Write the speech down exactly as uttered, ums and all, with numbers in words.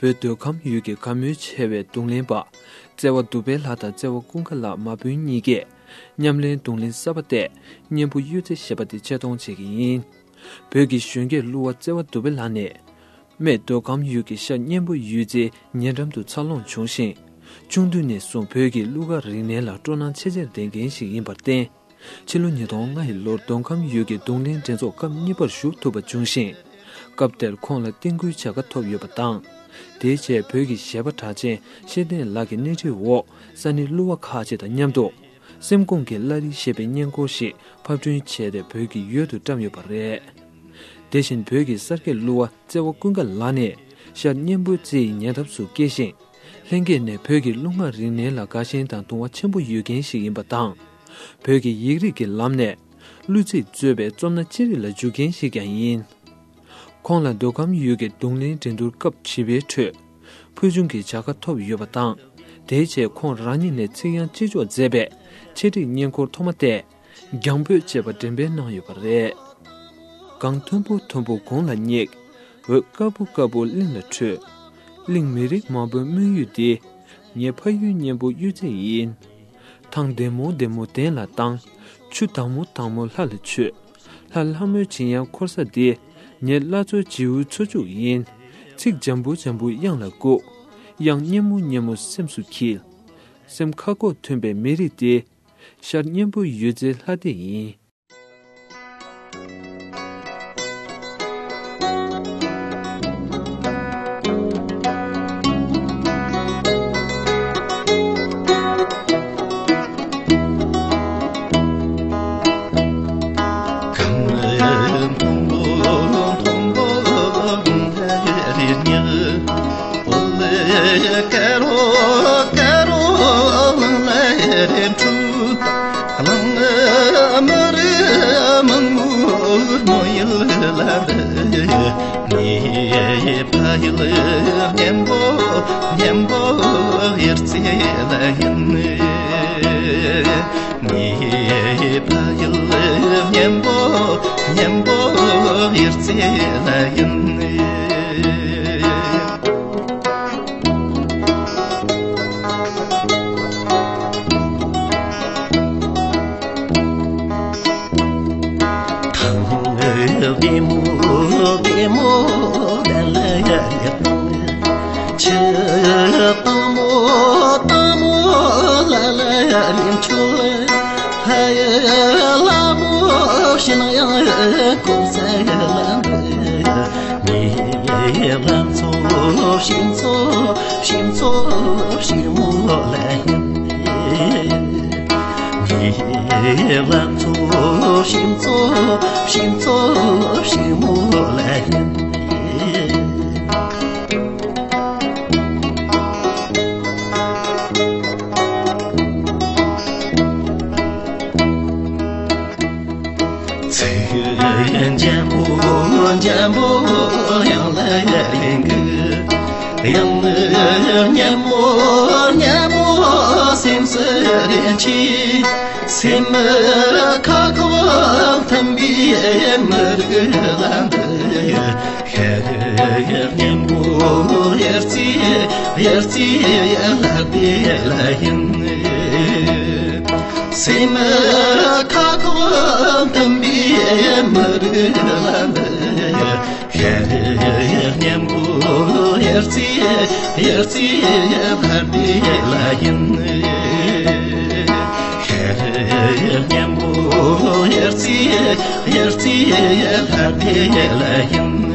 བོད་མདོ་ཁམས་ཡུལ་གྱི་བཀའ་མོལ་ཆེ་བའི་རྡུང་ལེན་པ། རྩེ་བ་གདུག་པའི་ལྷ་དང་རྩེ་བ་ཀུན་དགའ་ལྷ་མ་བུ་གཉིས་ཀས་ཉམས་ལེན་རྡུང་ལེན་གསར་པ་སྟེ་གཉན་པོ་གཡུ་རྩེ་ཞེས་པ་དེ་ཆེད་གཏོང་བྱེད་ཀྱི་ཡིན། བོད་ཀྱི་གཞོན་སྐྱེས་གླུ་བ་རྩེ་བ་གདུག་པའི་ལྷ་ནི། སྨད་མདོ་ཁམས་ཡུལ་གྱི་ཤར་གཉན་པོ་གཡུ་རྩེའི་ཉེ་འགྲམ་དུ་འཚར་ལོངས་བྱུང་ཞིང་། ཆུང་དུས་ནས་བཟུང་བོད་ཀྱི་གླུ་གར་རིག་གནས་ལ་སྤྲོ་སྣང་ཆེས་ཆེར་ལྡན་མཁན་ཞིག་ཡིན་པར་བརྟེན། ཕྱི་ལོ་ཉིས་སྟོང་ལྔ་ཡི་ལོར་མདོ་ཁམས་ཡུལ་གྱི་རྡུང་ལེན་འགྲན་ཚོགས་སྐབས་གཉིས་པར་ཞུགས་ཐུབ་པ་བྱུང་ཞིང་། སྐབས་དེར་ཁོང་ལ་རྟིང་སྐུལ་བྱ་དགའ་ཐོབ་ཡོད་པ་དང་། དེའི་རྗེས་བོད་ཀྱི་གཞས་པ་གྲགས་ཅན་ཤེས་ལྡན་ལགས་ཀྱི་སྣེ་ཁྲིད་འོག་ས་གནས་གླུ་བ་ཁག་ཅིག་དང་མཉམ་དུ། སེམས་ཁོང་གི་བླ་རི་ཞེས་པའི་སྙན་སྐོར་ཞིག་ཕབ་སྐྲུན་བྱས་ཏེ་བོད་ཀྱི་ཡུལ་དུ་བཀྲམ་ཡོད་པ་རེད། དེ་བཞིན་བོད་ཀྱི་གསར་སྐྱེས་གླུ་བ་རྩེ་བ་ཀུན་དགའ་ལགས་ནི་ཤར་གཉན་པོ་རྩེ་ཡི་ཉེ་འདབས་སུ་སྐྱེས་ཤིང་། ལྷན་སྐྱེས་ནས་བོད་ཀྱི་གླུ་ངག་རིག་གནས་ལ་དགའ་ཞེན་དང་དུང་བ་ཆེན་པོ་ཡོད་མཁན་ཞིག་ཡིན་པ་དང་། བོད་ཀྱི་ཡིག་རིགས་ཀྱི་ལམ་ནས་གླུ་ཚིག་གཙོས་པའི་རྩོམ་སྣ་ཅི་རིགས་ལ་འཇུག་མཁན་ཞིག་ཀྱང་ཡིན། ཁོང་ལ་མདོ་ཁམས་ཡུལ་གྱི་རྡུང་ལེན་འགྲན་བསྡུར་སྐབས་བྱིས་པའི་ཁྲོད་ཕུལ་བྱུང་གི་བྱ་དགའ་ཐོབ་ཡོད་པ་དང་། དེའི་རྗེས་ཁོང་རང་ཉིད་ནས་ཚིག་དབྱངས་སྤྱི་འཇོག་མཛད་པའི་ཆེད་སྒྲིག་སྙན་སྐོར་ཐོག་མ་སྟེ། རྒྱང་འབོད་ཅེས་པ་འགྲེམས་སྤེལ་གནང་ཡོད་པ་རེད། གངས་མཐོན་པོ་མཐོན་པོ་གངས་ལ་སྙེག་འོད་དཀར་པོ་དཀར་པོ་གླིང་ལ་འཕྲོས། གླིང་མི་རིགས་མང་པོའི་སྨོན་ཡུལ་འདི། ངའི་ཕ་ཡུལ་གཉན་པོ་གཡུ་རྩེ་ཡིན། ཐང་བདེ་མོ་བདེ་མོ་གདན་ལ་བཏང་། ཆུ་དྭངས་མོ་དྭངས་མོ་ལྷ་ལ་མཆོད། ལྷ་ལྷ་མོའི་བྱིན་གཡག་འཁོར་ས་འདི། ངའི་བླ་མཚོ་བྱིའུ་མཚོ་ཕྱུགས་ཡིན། ཚིག་འཇམ་པོ་འཇམ་པོ་དབྱངས་ལ་བཀུག་དབྱངས་སྙན་མོ་སྙན་མོ་སེམས་སུ་འཁྱིལ། སེམས་ཁ་ཁོག་མཐུན་པའི་མི་རིགས་འདི། ཤར་གཉན་པོ་གཡུ་རྩེའི་ལྷ་སྡེ་ཡིན། ངའི་ཕ་ཡུལ་གཉན་པོ་གཉན་པོ་གཡུ་རྩེ་ལ་ཡིན། ཐང་བདེ་མོ་བདེ་མོ་ལ་ལ་ཡ་ཡ། ཆུ་དྭངས་མོ་དྭངས་མོ་ལ་ལ་ཡ་རིང་ཆུ་ལ། ཕ་ཡུལ་ལ་མོ་ཞིང་ཡང་ཁོ་ས་ཡ་ལ་འདི། ངའི་ལ་མཚོ་ཞིང་མཚོ་ཞིང་མཚོ་ཞིང་མོ་ལ་ཡིན། ངའི་ལ་མཚོ་ཞིང་མཚོ་ཞིང་མཚོ་ཞིང་མོ་ལ་ཡིན། ཚིག་འཇམ་པོ་འཇམ་པོ་ཡང་ལ་ཡ་ཡིན་གི། ཡང་སྙན་མོ་སྙན་མོ་སེམས་སུ་རེ་མཆིས། སེམས་ཁ་ཁོག་མཐུན་པའི་མི་རིགས་ལ་འདི། ཤར་གཉན་པོ་གཡུ་རྩེ་གཡུ་རྩེ་ལྷ་སྡེ་ལ་ཡིན། སེམས་ཁ་ཁོག་མཐུན་པའི་མི་རིགས་ལ་འདི། ཤར་གཉན་པོ་གཡུ་རྩེ་གཡུ་རྩེ་ལྷ་སྡེ་ལ་ཡིན། ཤར་གཉན་པོ་གཡུ་རྩེ་གཡུ་རྩེ་ལྷ་སྡེ་ལ་ཡིན།